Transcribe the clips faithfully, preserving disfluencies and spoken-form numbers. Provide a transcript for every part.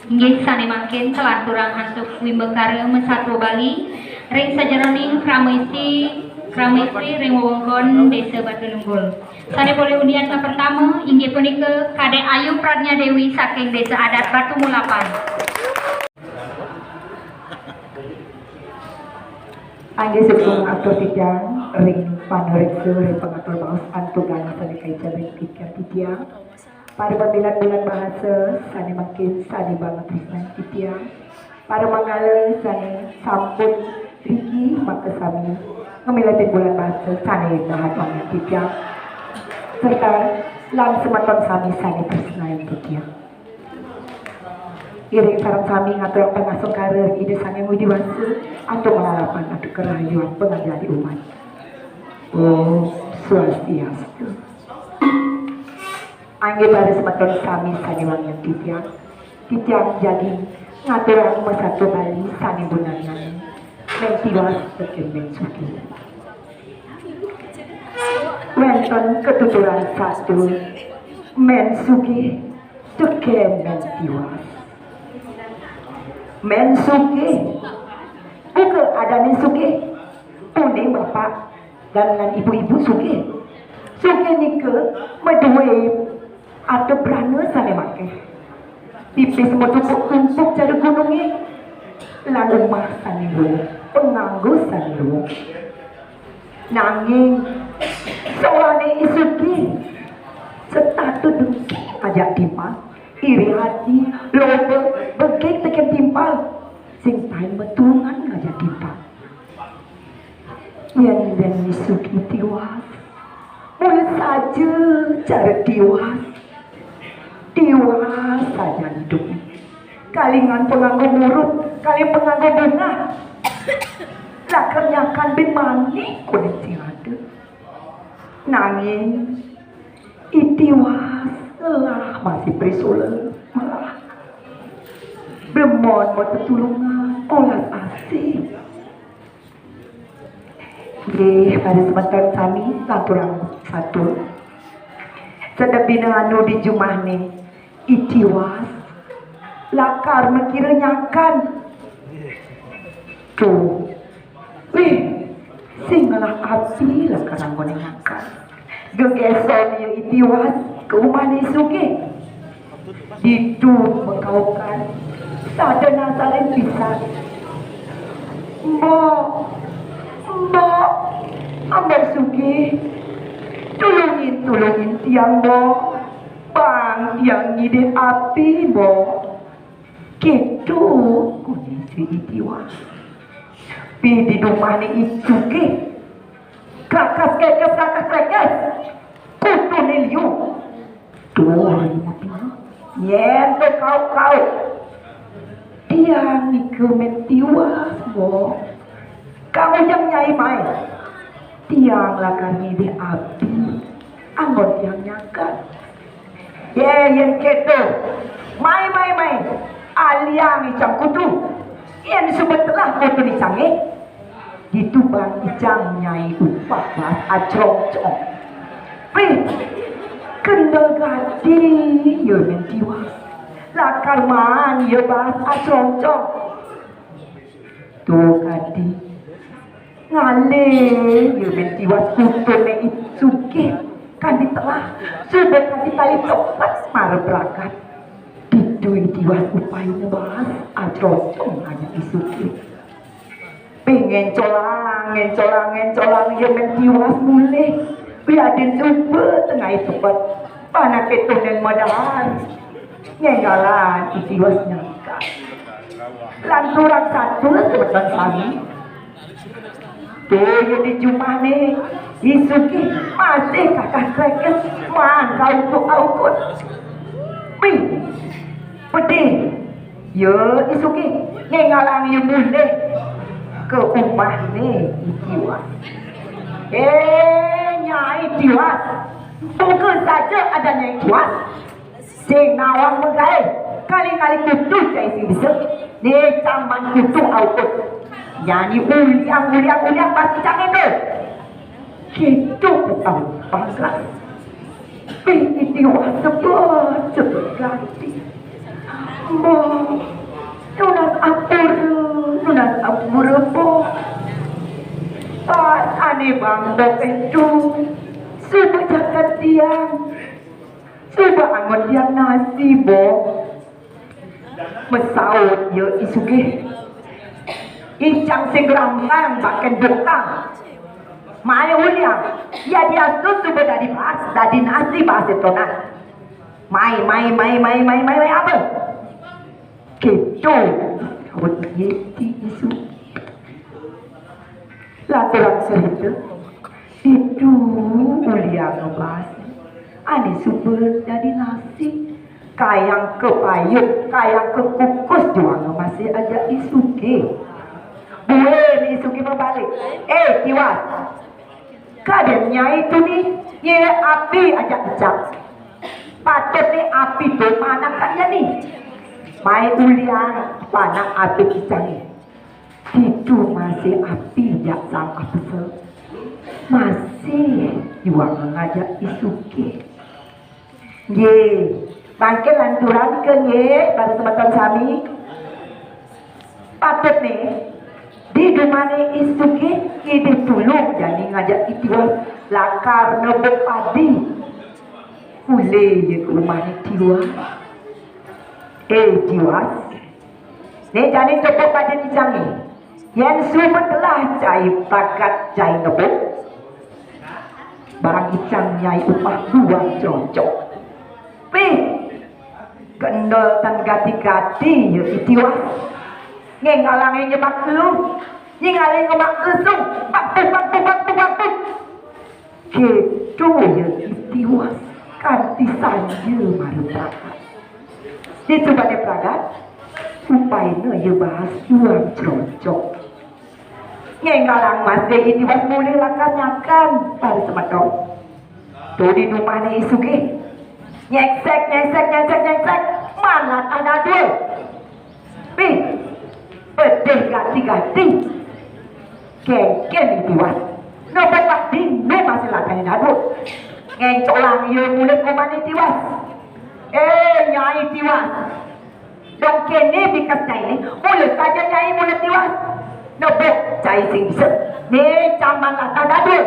Inggih sané mangkin kalanturang antuk wimbakara masatwa Bali ring sajeroning krama istri, krama istri ring wewengkon Désa Batu Nunggul. Sané polih undian kapertama inggih punika Kadék Ayu Pradnya Déwi saking Désa Adat Batu Mulapan. Inggih suksma atur titiang ring panuréksa ring pangatur baos antuk galah sané kaica ring titiang. Para pamilet bulan bahasa sané mangkin sané banget tresnain titiang. Para manggala sané sampun riki makasami ngamiletin bulan bahasa sané dahat wangiang titiang. Serta lan semeton sami sané tresnain titiang. Iring sareng sami ngaturang pangastungkara Ida Sang Hyang Widhi Wasa, antuk malarapan antuk karahayuan panganjali umat. Om Swastiastu. Inggih para semeton sami sané wangiang titiang, titiang jagi ngaturang masatwa Bali sané bungaran Mén Tiwas tekén Mén Sugih. Wénten katuturan satua Mén Sugih tekén Mén Tiwas. Mén Sugih, buka adané sugih. Pundi bapak lan ibu-ibu sugih? Sugih nika madué arta brana sané makéh. Pipis matumpuk-tumpuk cara gunungé, lan umah sané luwung, panganggo sané luwung. Nanging sorané I Sugih setata dengki ngajak timpal, iri ati, loba, begik tekén timpal, sing taén maturungan ngajak timpal. Yén, yén I Sugih tiwas, mula saja cara tiwas. Tiwas saja idup. Kalingan panganggo murub, kalingan panganggo bungah. Lakar nyakan bin mani kuning sing ada. Nanging I Tiwas ngelah masih prisula, melah. Bremon mau tetulungan, olas asih. Nggih, para semeton sami, lanturang satua. Sedebina anu di jumahné I Tiwas lakar makira nyakan. Tuh. Wih, sing ngelah api lakar anggoné nyakan. Gegéson ia I Tiwas ka umahné I Sugih. Ditu makaukan, sada nasarin pisan. "Mbok, Mbok, Mbok Sugih, tulungin, tulungin tiang, Mbok. Bang tiang ngidih api, Mbok." Kéto kuning si I Tiwas. Pi di umahné I Sugih. Krakas krekes, krakas krekes. Kutuné liu. Tuh, nyén to kauk-kauk. Tiang nika Mén Tiwas, Mbok. Kamu jang nyai mai. Tiang lakar ngidih api. Anggon tiang nyakan. Yé, yén kéto. Mai, mai, mai. Aliang icang kutu. Yén suba telah kutu icangé. Ditu ban icang nyai upah baas acrongcong. Wih, kendel gati, ia Mén Tiwas. Lakar maan ia baas acrongcong. Tuh gati. Ngalih, ia Mén Tiwas kutuné I Sugih. Kanti telah, suba kanti tali tepet mara bragat. Ditu I Tiwas upahina baas acrongcong ngajak I Sugih. Pi ngéncolang, ngéncolang, ngéncolang, ia Mén Tiwas mulih. Wiadin suba tengahé tepet. Panaké tundén madahar. Ngénggalan I Tiwas nyakan. Lanturang satua semeton sami. Tuh, ia di jumahné I Sugih masih krakas krekes maan kaukud-aukud. Wih, pedih. Ia I Sugih ngénggalang ia mulih ka umahné I Tiwas. "Éh, Nyai Tiwas, buka saja adan Nyai Tiwas. Sing nawang magaé, kali-kali kutu cai sing bisa. Né cang maan kutu aukud. Nyai uliang-uliang-uliang pasti cang éndo." Kéto petaun pangkas. Pi I Tiwas sebet-sebet gati. "Mbok, Bang Mbok ento, suba jakan tiang, suba angon tiang nasi, Mbok. Masaut ia I Sugih. Icang sing grambang bakén bungkang. Mai uliang, yadiastu suba dadi baas, dadi nasi baas ento nah. Mai, mai, mai, mai, mai, mai, mai, apa? Kéto, saut ia I Sugih. Lanturang cerita, ditu uliang ngebaas ané suba dadi nasi, kayang kapayuk, kayang kakukus juanga masih ajak I Sugih. Buin I Sugih mabalik. "Eh, Tiwas. Kadén nyai tuni, nyai api ajak icang. Patut né api to panak ajak né. Mai uliang panak api icangé." Ditu masih api jak sang apesel. Masih juanga ngajak I Sugih. Nggih, mangkin lanturang ké nggih, para semeton sami. Patut né, di dumané I Sugih, idih tulung jani ngajak I Tiwas lakar nebuk padi. Ulih ia ka umahné Tiwas. "Eh, Tiwas. Né jani tepuk padi icangé. Yén suba telah cai pragat cai nebuk, barang icang nyai upah duang crocok." Pih, kendel tan gati-gati ia I Tiwas. Ngénggalang nyebak elu, nyingalin ngebak lesung. Bak, buk, bak, buk, bak, buk, bak, buk. Kéto ia I Tiwas kanti sanja mara pragat. Disubané pragat, upaina ia baas duang crocok. Ngénggalang masih I Tiwas mulih lakar nyakan, para semeton. To di dumané I Sugih. Nyéksék, nyéksék, nyéksék, nyéksék. Maan latah dadua. Pih, pedih gati-gati. Kénkén I Tiwas. Nopo pasti nu masih latahné dadua. Ngéncolang ia mulih ka umahné Tiwas. "Eh, Nyai Tiwas. Dong kéné bikas nyainé, mula saja nyai mula Tiwas. Nebuk cai sing bisa. Né cang maan latah dadua.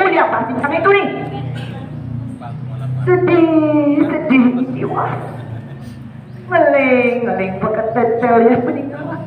Uliang pasti cang ento né." Sedih, sedih I Tiwas. Ngeling-ngeling paketetel ia peninggalan.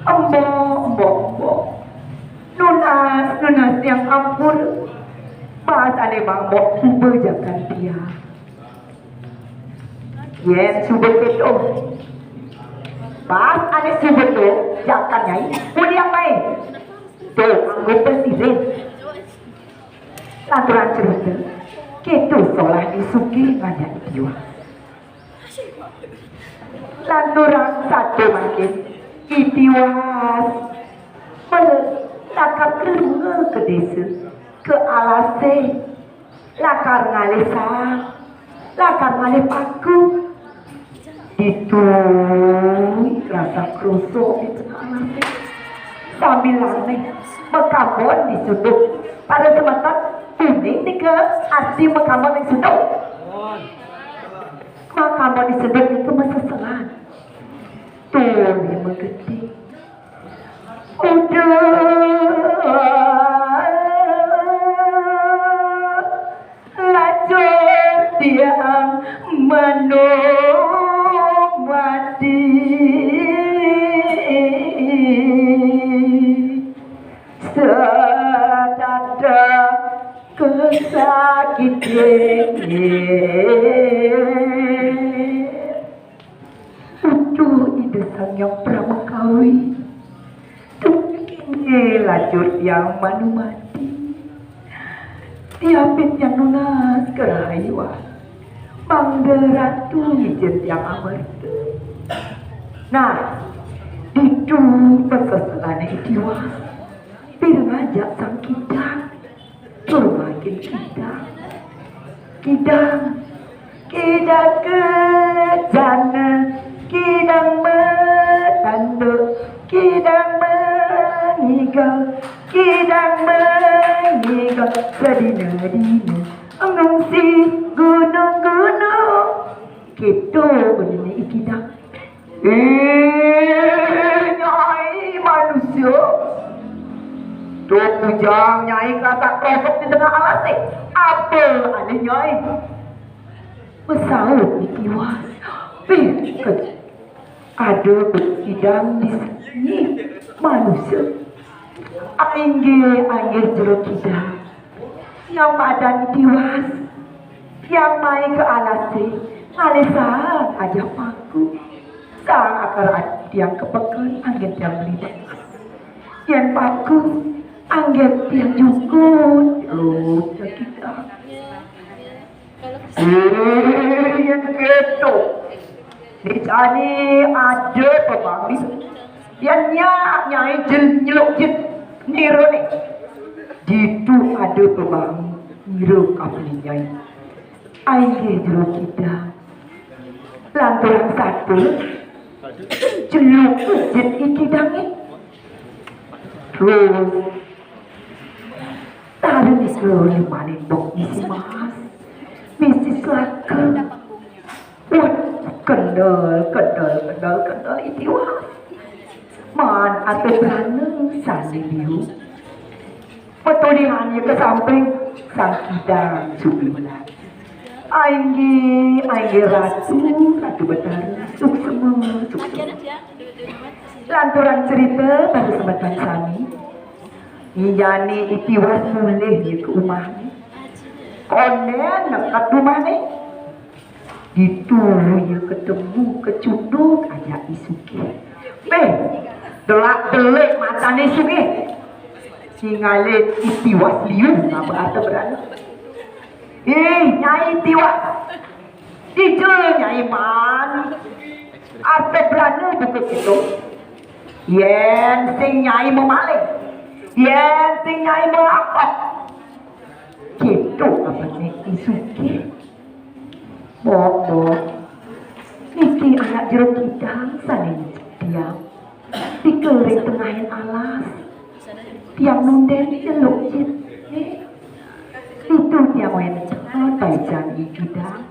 "Embok, embok, embok. Nunas, nunas tiang ampura. Baas ané Bang Embok suba jakan tiang." Yén suba kéto, baas ané suba to, jakan nyai, uliang mai. To, anggo prasida. Lanturang cerita, kéto solah I Sugih ngajak I Tiwas. Lanturang sato mangkin, I Tiwas mel-, lakar ka lunga ka désa, ka alasé, lakar ngalih saang, lakar ngalih paku. Ditu krasak-krusuk di tengah alasé. Sambilanga makambon di sunduk. Para semeton, uning nika arti makambon di sunduk? Makambon di sunduk nika maseselan. Tur, lima gedé. Uduh, lacur tiang manumadi. Sedada kesakitan. Uduh Ida Sang Hyang Pramakawi, duh kénging lacur tiang manumadi. Tiapin tiang nunas karahayuan. Mangda Ratu ngijin tiang amerta. Nah, ditu paseselané I Tiwas. Pira ngajak Sang Kidang. Tur mangkin kidang. Kidang. Kidang kejana, kidang matanduk, kidang mangigel, kidang mangigel, sadina-dina ngungsi gunung-gunung. Kéto bunyiné I Kidang. Eh, Nyai manusia. Tuku Jang Nyai kasak krosok di tengah alasé. Apa alih Nyai? Pesaut I Tiwas. Pih, ke-, ada kidang di sini manusia. Ainggih, ainggih jero kidang. Nyang madan I Tiwas. Tiang mai ka alasé, ngalih saang ajah paku. Saang akara tiang ka peken, anggén tiang beli beras. Yén paku, anggén tiang jukut. Oh, cekidang. Eh, yén kéto. Di jani ada pemami. Yén nyak Nyai jel-, nyeluk jit niruné. Ditu ada pemami nira kapilih Nyai. Ainggih jero kidang. Lanturang saté, jeluk jit I Kidangé. Terus, taruh di seluruh limané bok misi mas, misi selaka. Wah, kendel, kendel, kendel, kendel, I Tiwas. Maan atuh brana sané liu. Petulihan ia ka samping, Sang Kidang sumilat. Ainggih, ainggih Ratu, Ratu Betara, suksema, suksema. Lanturang cerita para semeton sami. Ijane I Tiwas mulih ia ka umahne. Kondén neked umahne. Ditu ia ketemu kecunduk ajak I Sugih. Béh, delak-delik matane I Sugih. Ningalin I Tiwas liu ngaba arta brana. Ih, Nyai Tiwas. Dija Nyai maan arta brana buka kéto. Yén sing Nyai mamaling, yén sing Nyai merampok. Kéto abane I Sugih. Mbok, mbok. Niki anak jero kidang sane ngicep tiang. Nika ring tengahing alas. Tiang nunden jeluk jit. Ditu tiang wenten paican I Kidang.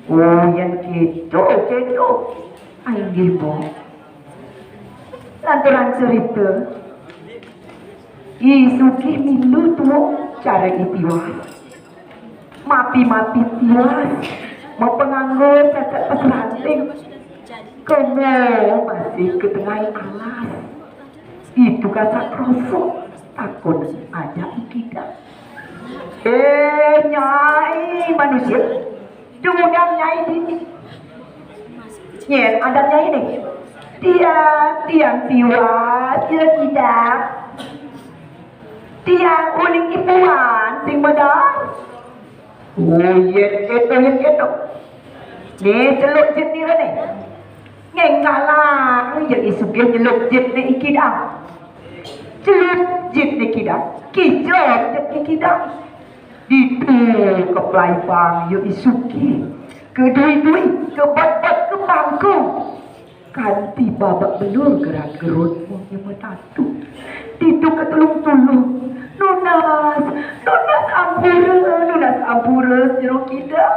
Oh, yén kéto, kéto. Inggih, mbok. Lanturang cerita, I Sugih milu tuuk cara I Tiwas. Mapi-mapi Tiwas, mapanganggo cecek peseranting. Kemo masih ka tengahing alas. Ditu kasak krosok, takon ajak I Kidang. Eh, Nyai manusia. Dumun Nyai dini. Nyén adan Nyai né? Tiang, tiang Tiwas, tiang Kidang. Tiang uling ipuan sing medal. Oh, yén kéto, yén kéto. Né, jeluk jit nira né. Ngénggalang ia I Sugih jeluk jit né I Kidang. Jeluk jit né Kidang. Kijep jit I Kidang. Ditu kaplaibang ia I Sugih. Kadui-dui, kabetbet, kabangkung. Kanti babak belur gerak gerut munyi matatu. Ditu katulung-tulung. Nunas, nunas ampura, nunas ampura, jero kidang.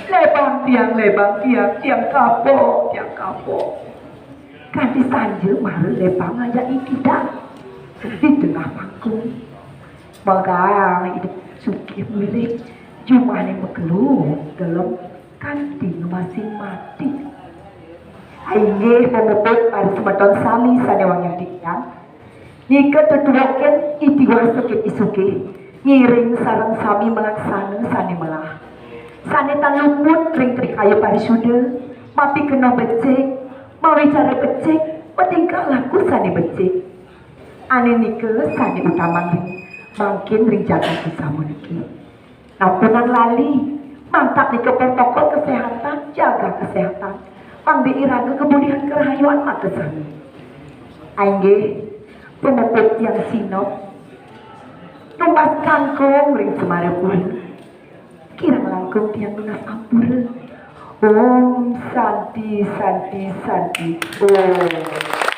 Lebang tiang, lebang tiang, tiang kapok, tiang kapok. Kanti sanja mara lebang ajak I Kidang. Di tengah pangkung. Megang I Sugih mulih, jumahne makelo gelem kanti ngemasin mati. Inggih pamuput para semeton sami sane wangiang titiang. Nika tetueken I Tiwas saking I Sugih, ngiring sareng sami malaksana sane melah. Sane tan luput ring trikaya parisuda, mapikenoh becik, mawicara becik, matingkah laku sane becik. Ane nika sane utamang ring mangkin ring jagat sapuniki. Sampunang lali, mangkin nika protokol kesehatan, jaga kesehatan. Pangbe iraga kabudihan karahayuan makasami. Inggih, pamuput tiang sineb. Tumbas kangkung ring Semarapura. Kirang langkung tiang nunas ampura. Om Santi, Santi, Santi. Om.